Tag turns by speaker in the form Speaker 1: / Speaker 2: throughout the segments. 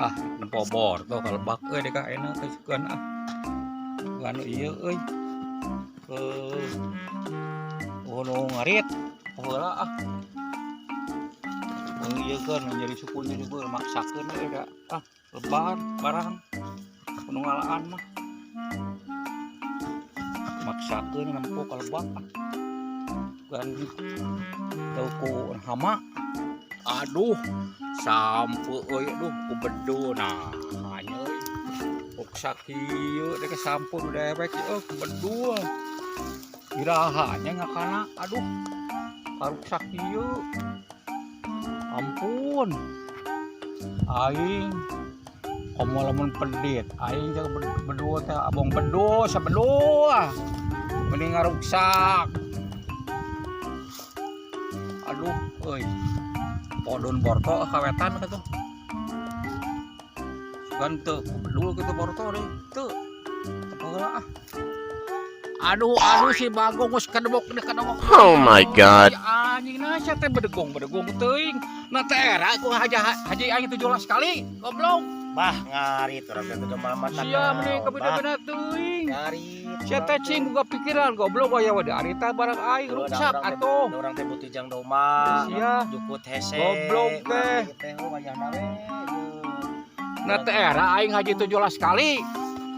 Speaker 1: Ah, nempo borto ka lebak euy dek ayeuna teh sugan ah. Anu ieu euy. Eh, nu ngarit heula ah. Nu ieu kan nyeri suku, nyeri suku maksakeun euy da ah lebar barang nu ngalaan mah. Maksakeun nempo ka lebak ah. Kan teu ku hama. Aduh, sampeu euy, aduh, ku bedul nah hanya euy. Ruksak kieu dek sampeu nu dewek euy ku bedul. Iraha nya ngakana, aduh. Karuksak kieu. Ampun. Aing komo lamun pedit, aing teh bedul teh abong bedul sabedul. Mending ngaruksak. Aduh, euy. Podon borto kawetan kitu. Sugan teu ku bedul kitu borto deui. Teu. Teu heula ah. Aduh, aduh, si Bagong geus kadebok deh kadebok.
Speaker 2: Oh my God.
Speaker 1: Si anjing nah sia teh bedegong bedegong teuing. Nah teh era ku haji haji aing 17 kali. Goblok.
Speaker 3: Bah, ngarit urang teh teu mata.
Speaker 1: Sia meni kabeda-beda teuing.
Speaker 3: Ngarit.
Speaker 1: Sia teh cing boga pikiran, goblok, aya we harita barang aing ruksak atuh.
Speaker 3: Urang teh butuh jang domba.
Speaker 1: Sia.
Speaker 3: Jukut hese.
Speaker 1: Goblok teh.
Speaker 3: Urang teh oh wayahna we.
Speaker 1: Nah teh era aing haji 17 kali.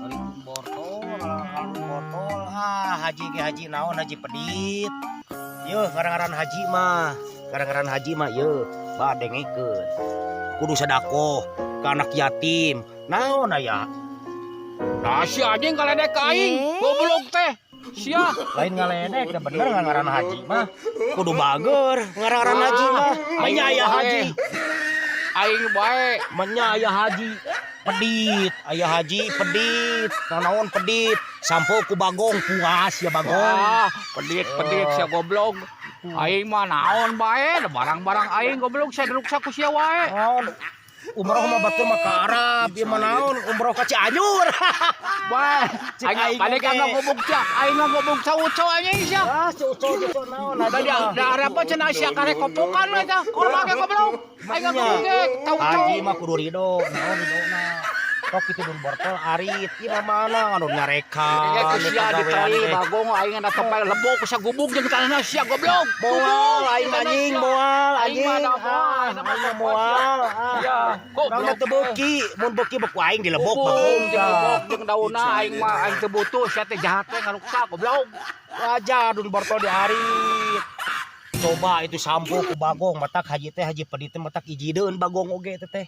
Speaker 3: Ngarit bortol, ngarit bortol. Ah, haji ge haji naon, haji pedit. Yeuh, ngaran-ngaran haji mah. Ngaran-ngaran haji mah yeuh, bah dengekeun. Kudu sedekah ke anak yatim. Naon aya?
Speaker 1: Nah si anjing kaledek ka aing. Goblok teh. Sia.
Speaker 3: Lain ngaledek, da bener ngaran haji mah. Kudu bager ngaran haji mah. Manya aya haji.
Speaker 1: Aing bae.
Speaker 3: Manya aya haji pedit, aya haji pedit, naon pedit, sampo ku Bagong puas ya Bagong.
Speaker 1: Ah, pedit pedit sia goblok. Aing mah naon bae, da barang-barang aing goblok sia diruksak ku sia wae.
Speaker 3: Naon? Umroh mah batur mah ka Arab, ieu mah naon? Umroh ka Cianjur.
Speaker 1: Bae,
Speaker 3: Cik
Speaker 1: aing
Speaker 3: aing
Speaker 1: balik
Speaker 3: oge.
Speaker 1: Ngagobok sia, aing ngagobok sauco anjing sia.
Speaker 3: Ah, cuco cuco naon
Speaker 1: Da
Speaker 3: haji
Speaker 1: da
Speaker 3: mah.
Speaker 1: Da Arab mah cenah sia karek kopokan we tah. Korma ge goblok. Aing ngagobok ge tauco.
Speaker 3: Haji mah kudu ridho, naon ridhona. Tok itu dun bortol arit, ieu mah mana anu nyarekan.
Speaker 1: Ku sia diteli Bagong aing na tepel lebok ku sagubuk jeung tanahna sia goblok.
Speaker 3: Moal aing anjing, moal
Speaker 1: Aing
Speaker 3: anjing.
Speaker 1: mah da moal,
Speaker 3: Ah, aing mah moal. Ah.
Speaker 1: Sia,
Speaker 3: Urang mah teu beuki, mun beuki beku aing dilebok
Speaker 1: Bagong
Speaker 3: Bagong.
Speaker 1: jeung lebok jeung daunna aing mah aing teu butuh, sia teh jahat teh ngaruksak goblok.
Speaker 3: Wajar dun bortol diarit. Coba itu sampo ku Bagong, matak haji teh haji pedit teh matak ijideun Bagong oge teh teh.